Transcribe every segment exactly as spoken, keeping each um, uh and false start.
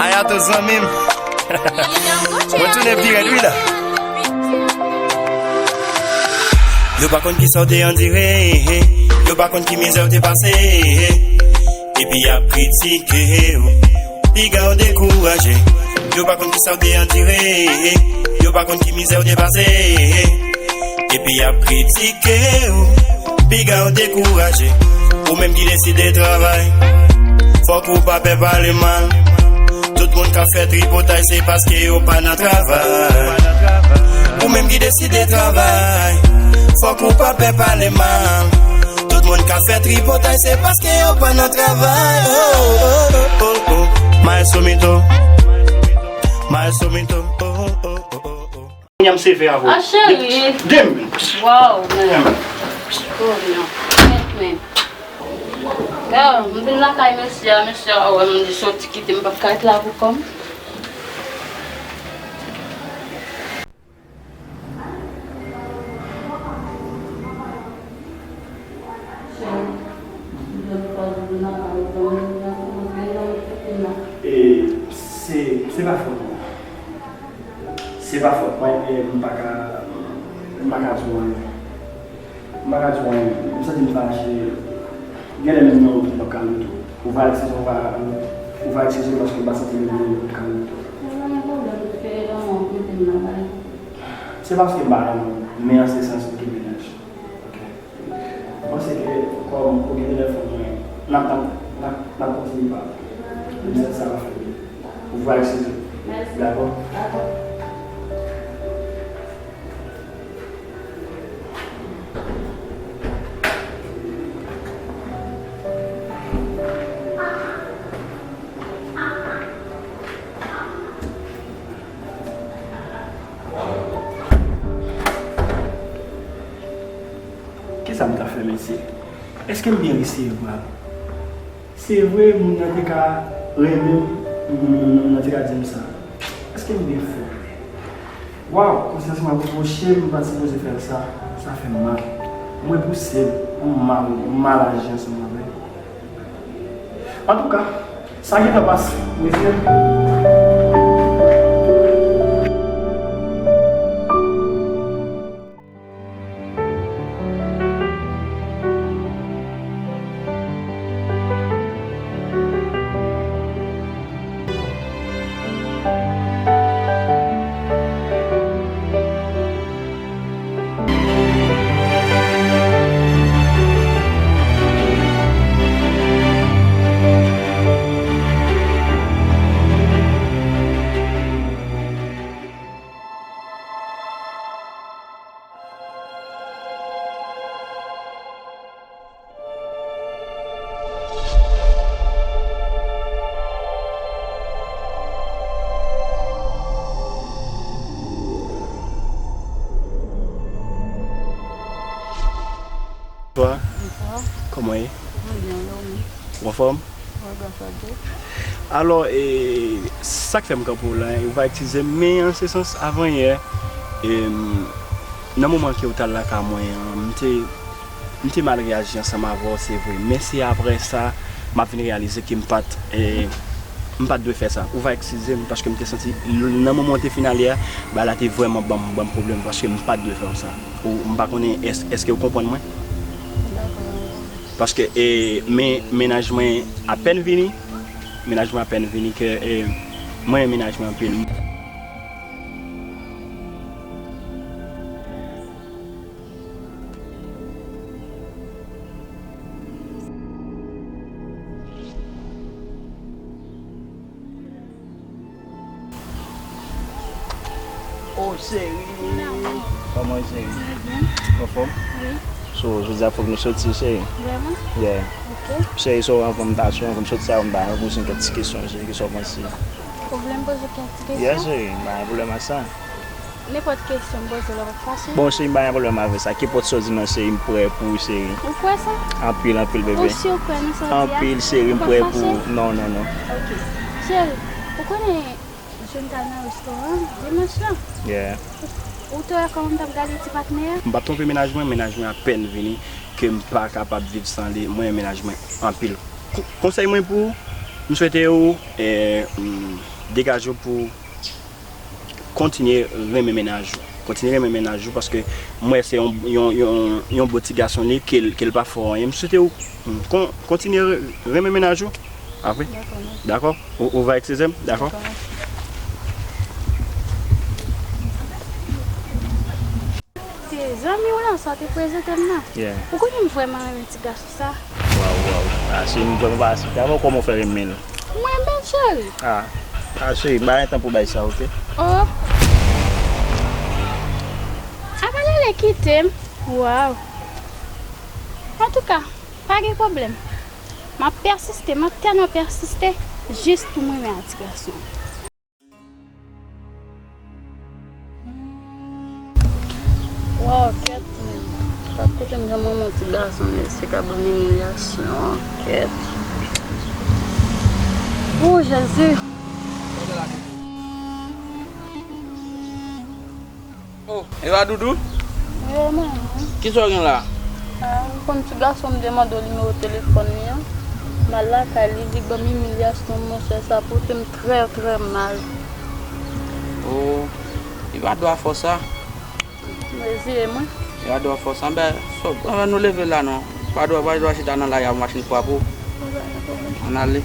Ayato zanmi m. Mwen tounen pi rèd wi la. Yo pa konn kisa w te andire, yo pa konn ki mizè w te pase, epi y ap kritike w. Piga w dekouraje. Yo pa konn kisa w te andire, yo pa konn ki mizè w te pase, epi y ap kritike w. Piga w dekouraje. Ou menm ki deside travay, fòk ou pa pè pale mal. Tout moun k ap fè tripotay, se paske yo pa nan travay. Ou menm ki deside travay, fòk ou pa pè pale mal. Tout moun k ap fè tripotay, se paske yo pa nan travay. Oh, oh, oh, oh, oh. Maestro Mito. Maestro Mito. Oh, oh, oh, oh, oh, oh. Kounye a m seve avè w. Ah, cheri. De, de minit. Waw, men. De minit. Oh, non. Mèt, men. Yo, m vin lakay mesye a, mesye a wè m, li soti kite m, m p ap ka ret la pou kò m. E, se, se pa fòt mwen. Se pa fòt mwen, e m pa ka, m pa ka di w anyen. M pa ka di w anyen. M santi m fache. Gen lè menm nan wout m p ap ka rete. Ou va eskize m, ou va, ou va eskize m paske m pa santi menm nan wout m p ap ka rete. Pa gen pwoblèm, se lanmou w mete m nan bagay. Se paske m pa renmen w, men an se sans m kenbe nèg. Ok. Mwen panse ke kòm ou gen telefòn mwen, n ap, n ap, n ap, n ap kontinye pale. Depi sa, sa va fini. Ou va eskize m. Mèsi. Dakò? Dakò. Kisa m ta fè, mesye? Èske m byen resevwa? Se vre, moun nan te ka renmen m, moun nan te ka di m sa. Èske m byen fè? Waw, konsyans mwen repwoche m, m pa t sipoze fè l sa. Sa fè m mal. M repouse l, m mal, m mal aji ansanm avè l. Antouka, sa gentan pase, mesye. Bonswa. Bonswa. Kòman w ye? Mwen byen, e ou menm? Ou anfòm? Mwen byen, frè Djo. Alò, e, sa k fè m kanpe w la, ou va eskize m, men an se sans, avanyè, e, nan moman ke w t al lakay mwen an, m te, m te mal reyaji ansanm avè w, se vre. Men se aprè sa, m ap vin reyalize ke m pa t, e, m pa t dwe fè sa. Ou va eskize m, paske m te santi, l-, nan moman w te fin ale a, bagay la te vrèman ban m, ban m pwoblèm, paske m pa t dwe fè w sa. Ou, m pa konnen, èske, èske w konprann mwen? Dakò. Paske, e, men, mennaj mwen apèn vini, mennaj mwen apèn vini ke, e, mwen renmen mennaj mwen anpil. Oh, cheri. Kòman w ye, cheri? Mwen byen. Anfòm? Wi. So, jodi a fòk nou soti, cheri. Vrèman? Yeah. Ok. Cheri, so, anvan m ta sou, anvan m soti sa, m ta poze yon kèk ti kesyon, cheri, kisa w panse? Ou vle m poze w kèk ti kesyon? Yeah, cheri, m pa gen pwoblèm ak sa. Nenpòt kesyon m poze w la p ap fache? Bon, cheri, m pa gen pwoblèm avè sa. Kenpòt sa w di m nan, cheri, m prè pou ou, cheri. Ou kwè sa? Anpil, anpil, bebe. Ou si w kwè nan sa w di a? Anpil, cheri, m prè pou ou. Non, non, non. Ok. Cheri, ou konnen, jodi m t al nan restoran dimanch lan. Yeah. Ou te wè kòman m t ap gade ti patnè a? M p ap twonpe mennaj mwen, mennaj mwen apèn vini, ke m pa kapab viv san li. Mwen renmen mennaj mwen anpil. Ko-, konsèy mwen pou ou, M swete w, eh, mm, degaje w pou kontinye renmen mennaj ou. Kontinye renmen mennaj ou paske m wè se yon, yon, yon, yon bon ti gason li ke l, ke l pa fè w anyen. M swete w, mm, kon, kontinye re-, renmen mennaj ou. Apre? Dakò, mèsi. Dakò? Ou, ou va ekseze m? Dakò? Dakò, mèsi. Se zanmi w lan sa w te prezante m nan. Yeah. Ou konnen m vrèman renmen ti gason sa. Waw, waw. A, cheri, m vrèman pa aksepte avè w kòman w fè renmen l. Mwen menm, cheri. A, a, cheri, m pa gen tan pou bay sa, oke? Oh. Apa l ale kite m? Waw. Antouka, pa gen pwoblèm. M ap pèsiste, m ap tèlman pèsiste, jis pou m renmen a ti gason. Waw, kèt, men. Sa kote m jwenn manman ti gason, mesye, k ap ban m imilyasyon, kèt. O, Jezi! Oh, Eva Doudou? Wi, mwen menm. Kisa w gen la? Ah, m konn ti gason m te mande w nimewo telefòn li an. M al lakay li, li ban m imilyasyon, monchè, sa pote m trè, trè mal. Oh, li pa dwe fè w sa. Reziye mwen. Li pa dwe fè w sa. Ben, so, anvan nou leve la non. Pa dwe, pa dwe chita nan lari a machin frape w. Ann ale.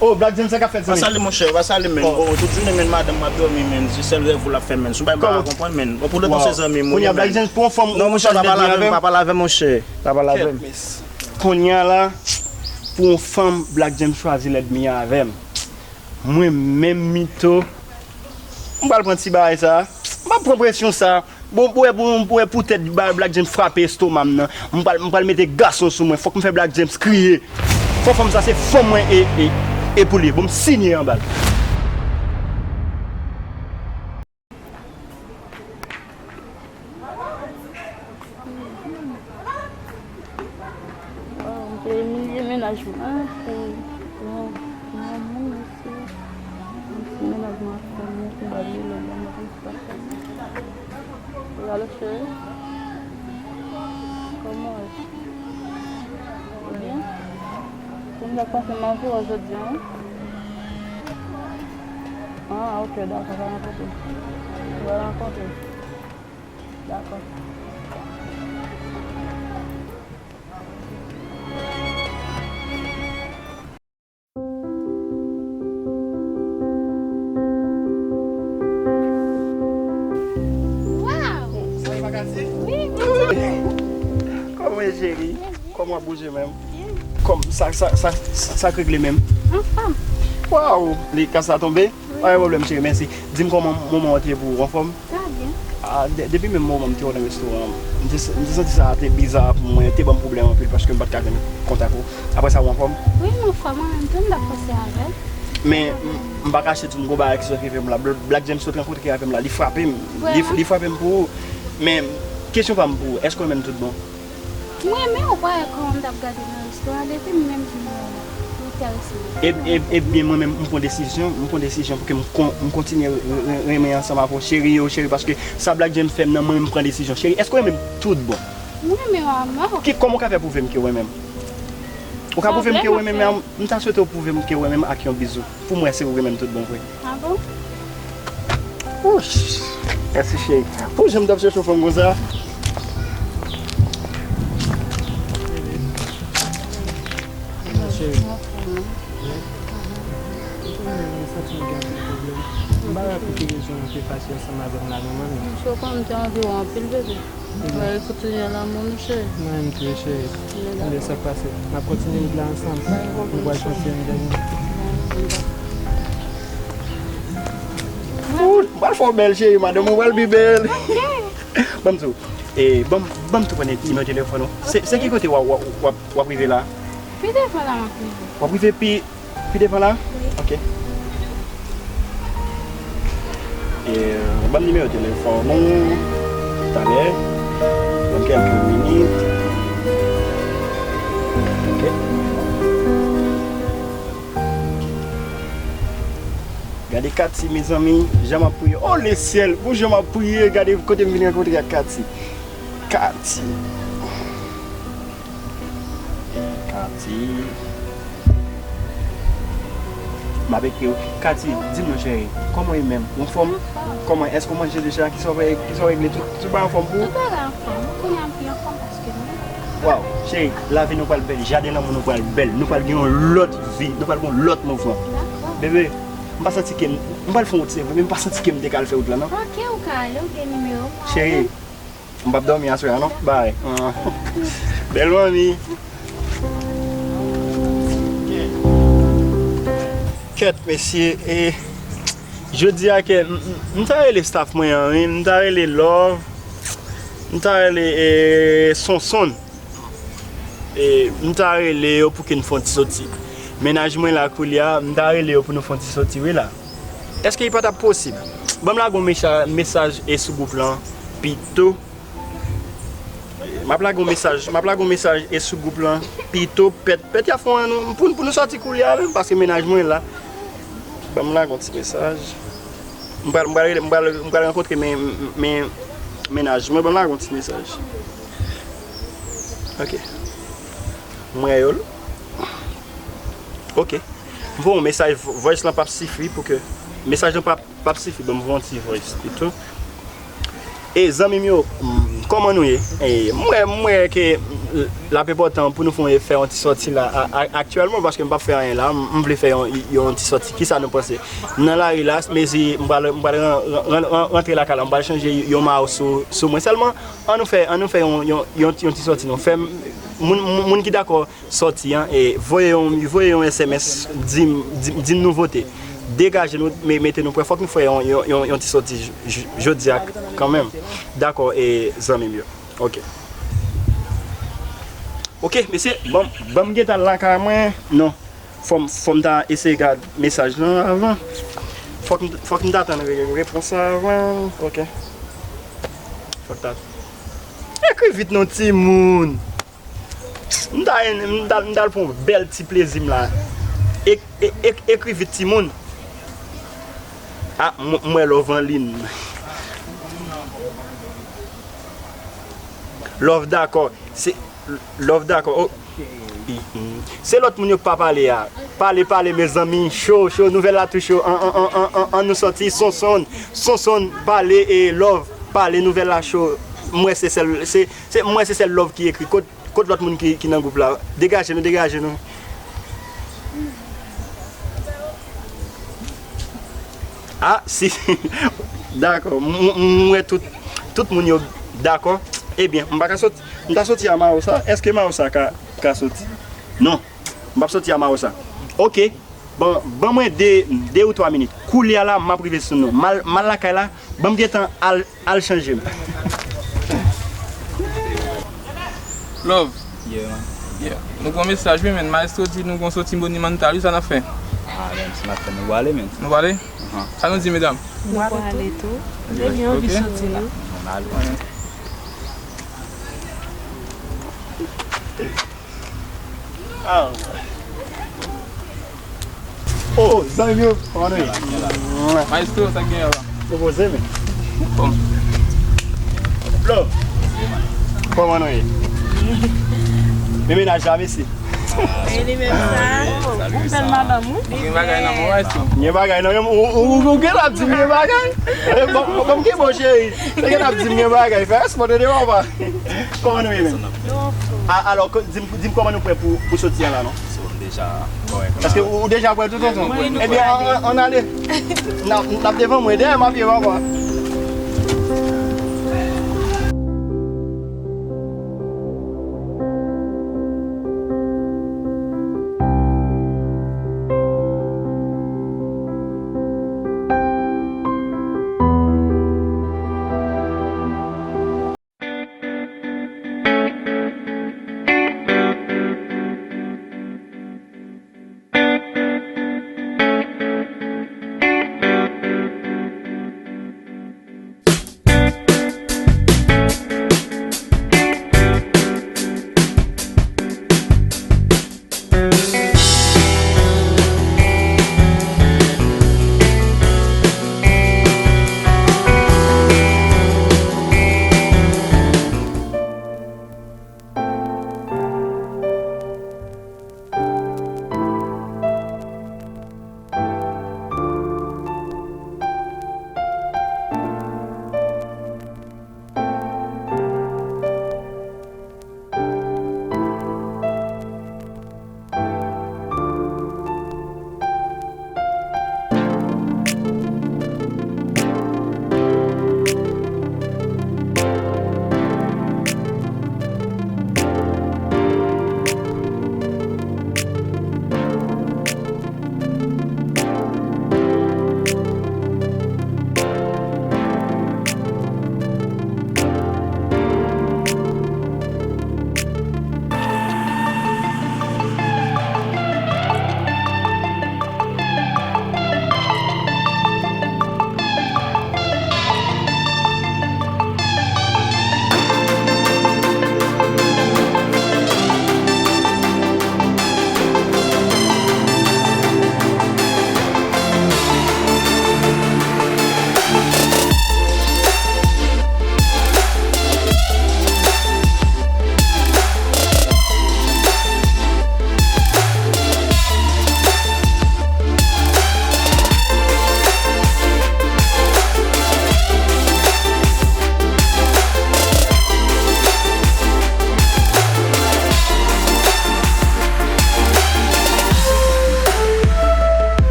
Oh, Black James, sa k ap fèt, zanmi? Pa sale, monchè, pa sale, men. Oh. Oh, tout jounen, men, madanm m ap dòmi, men. Se sèl rèv ou l ap fè, men. Si w pa, m pa ka konprann, men. Bon, pou lòt, non, se zanmi m, wi, men. Black James, pou yon fanm, kounye a, Black James, pa pale avè m, pa pale avè m, monchè. Pa pale avè m. Kounye a la, pou yon fanm, Black James chwazi lènmi avè m. Mwen menm, Mito, m pral pran ti bagay sa. M p ap pran presyon sa. Bon, pou wè, pou, pou wè, poutèt ba-, Black James frape estoma m nan, m pral, m pral mete gason sou mwen. Fòk m fè Black James kriye. Fò fanm sa se fanm mwen e, e, e pou li. Bon, m sinye anba l. Waw, m te imilye mennaj mwen pou, pou, pou yon moun, mesye. M di mennaj mwen ap fè m yon konba vyolan, mennaj mwen pa fè m. Alo, cheri. Kòman w ye? Ou byen? Kounye a konfime avè w jodi a, wi. Ah, ok, dakò, pa gen pwoblèm. Nou va rankontre. Dakò. Waw! Sa e vakansi? Wi, wi. Kòman w ye, cheri? Byen, byen. Kòman w ap bouje menm? Byen. Kòm sa, sa, sa, sa k regle menm? Anfòm. Waw! Li, kas la tonbe? Wi. Pa gen pwoblèm, cheri, mèsi. Di m kòman moman an te ye pou ou, anfòm? Sa byen. Ah, de-, depi menm moman m te wè w nan restoran an, m te, m te santi sa te biza pou mwen, te ban m pwoblèm anpil paske m pa t ka jwenn kontak ou. Apre sa, ou anfòm? Wi, m anfòm, mwen menm tou m t ap panse avè l. Men, m, m pa kache di w, m gon bagay ki sot rive m la. Bl-, Black James sot rankontre avè m la, li frape m. Li, li frape m pou ou. Men, kesyon pa m pou ou, èske w renmen m tout bon? Mwen, men ou pa wè kòman m t ap gade nan restoran depi m menm vin wè w la. Ou enterese m. E, e, ebyen, mwen menm, m pran desizyon, m pran desizyon pou ke m kon-, m kontinye re-, re-, renmen ansanm avè w, cheri yo, cheri, paske sa Black James fè m nan, mwen menm, m pran desizyon. Cheri, èske w renmen m tout bon? Mwen renmen w amò. Ki, kòman w ka fè pwouve m ke w renmen m? Ou ka pwouve m ke w renmen m, men m ta swete w pwouve m ke w renmen m ak yon bizou. Pou m wè si ou renmen m tout bon vre. Ah bon? Wouch! Mèsi, cheri. Pou jan m t ap chèche yon fanm konsa. Cheri. M santi m gen anpil pwoblèm. M pa wè pou ki rezon ou te fache ansanm avè m la, non, manmi. Monchè, ou konn m te anvi w anpil, bebe. Mwen, ekoute, yon lanmou, nou cheri. Mwen menm tou, cheri. Tande sa k pase. N ap kontinye wout la ansanm. Nou pral kontinye yon dènye. Ou pral fè w bèl, cheri, madanm ou pral pi bèl. Ban m di w, e, ban m, ban m tou pran nimewo telefòn ou. Se, se ki kote w ap, w ap, w ap, w ap rive la? Pi devan la, m ap rive. W ap rive pi Pi devan la? Wi. Ok. E, ban m nimewo telefòn ou talè. Nan kèlke minit. Ok. Gade Katy, mezanmi, jan m ap priye. Oh, le syèl, pou jan m ap priye, gade kote m vin rankontre ak Katy. Katy. Katy. M ap ekri w. Katy, di m non, cheri, kòman w ye menm? Ou anfòm? Kòman, èske w manje deja? Kisa w fè, kisa w regle? Tout, tout bagay anfòm pou ou? Tout bagay anfòm. Kounye a m pi anfòm paske nou. Waw, cheri, lavi nou pral bèl, jaden lanmou nou pral bèl, nou pral gen yon lòt vi, nou pral gen yon lòt mouvman. Dakò. Bebe, m pa santi ke m, m pral fè yon wout, se vre, men m pa santi ke m te ka al fè wout la, non. Ok, ou ka ale, ou gen nimewo m. Cheri, m p ap dòmi aswè a, non. Bay. Bèl manmi. Kèt, mesye, e jodi a ke m, m, m ta rele staff mwen an, wi, m ta rele Love, m ta rele, e, Sonson. E, m ta rele yo pou ke n fè yon ti soti. Mennaj mwen la koulye a, m ta rele yo pou nou fè yon ti soti, wi, la. Èske li pa t ap posib? Ban m lage yon mecha-, mesaj e sou gwoup lan pito. M ap lage yon mesaj, m ap lage yon mesaj e sou gwoup lan pito pèt, pèt y ap fè yon, pou, pou nou soti koulye a menm, paske mennaj mwen la. Ban m lage yon ti mesaj. M pral, m pral, m pral, m pral rankontre men, men, mennaj mwen, ban m lage yon ti mesaj. Ok. M wè yo l. Ok. M voye yon mesaj, vo-, voice lan p ap sifi pou ke, mesaj lan p ap, p ap sifi, ban m voye yon ti voice pito. E zanmi m yo, m, kòman nou ye? E, m wè, m wè ke l ap enpòtan pou nou fè, fè yon ti sòti la a, a, aktyèlman, paske m p ap fè anyen la, m, m vle fè yon, yon ti sòti. Kisa nou panse? Nan lari la, mezi m pral, m pral ran-, ran-, ran-, ran-, rantre lakay la, m pral chanje yon mayo sou, sou mwen. Sèlman, ann nou fè, ann nou fè yon, yon, yon, yon ti sòti non. Fè m, moun, moun, moun ki dakò sòti an, e voye yon, voye yon S M S, di m, di, di m nouvote. Degaje nou, me-, mete nou prè. Fòk nou fè yon, yon, yon, yon ti sòti j-, j-, jodi a kanmenm. Dakò, e zanmi m yo. Ok. Ok, mesye, ban, ban m gentan lakay mwen. Non. Fò m, fò m ta eseye gad mesaj lan avan. Fòk m, fòk m ta tann re-, repons la avan. Ok. Fòk ta. Ekri vit non, timoun. M ta, m ta, m ta pran yon bèl ti plezi m la. E, e, e, ekri vit, timoun. Ah, m, m wè Love an liy. Love dakò. Se, Love dakò. Oh. Se lòt moun yo k pa pale a. Pale, pale, mezanmi. Cho, cho, nouvèl la tou cho. An, an, an, an, an, an nou sòti. Sonson, Sonson, pale, e Love, pale, nouvèl la cho. M wè se sèl, se, se, m wè se sèl Love ki ekri. Kot, kot lòt moun ki, ki nan gwoup la? Degaje nou, degaje nou. Ah, si. Dakò. M, m, m wè tout, tout moun yo dakò. Ebyen, m pa ka sòti. M ta sòti a mayo sa. Èske mayo sa ka, ka sòti? Non. M p ap sòti a mayo sa. Ok. Bon, ban mwen de, de ou twa minit. Koulye a la, m ap rive sou nou. M al, m al lakay la. Ban m gentan al, al chanje m. Love. Yeah, man. Yeah. Nou gon mesaj, wi, men. Maestro di nou gon sòti monimantal, wi, sa n ap fè? Ah, men, si n ap fè, nou prale, men. Nou prale? Sa nou di, medam? Nou prale tou. Nou gen anvi sòti la. Oh, zanmi m yo, kòman nou ye? Maestro, sa gen la? Popoze, men. Bon. Bro, kòman nou ye? Men mennaj la, mesye. E li menm sa. Ou bèl madanm, wi. Ou gen bagay nan men w, maestro? Gen bagay nan men m. Ou, ou, ou gen la di m gen bagay. E, bon, bon, bon, ki bon, cheri. Ou gen la di m gen bagay. Fè respè de papa. Kòman nou ye menm? A, alò, di m, di m kòman nou prè pou, pou soti an la, non? Paske ou, ou deja prè tou, tonton? Ebyen, ann, ann ale. N ap, n ap devan mwen, dèyè m ap ye, papa.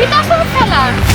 Pita, sa w ap fè la?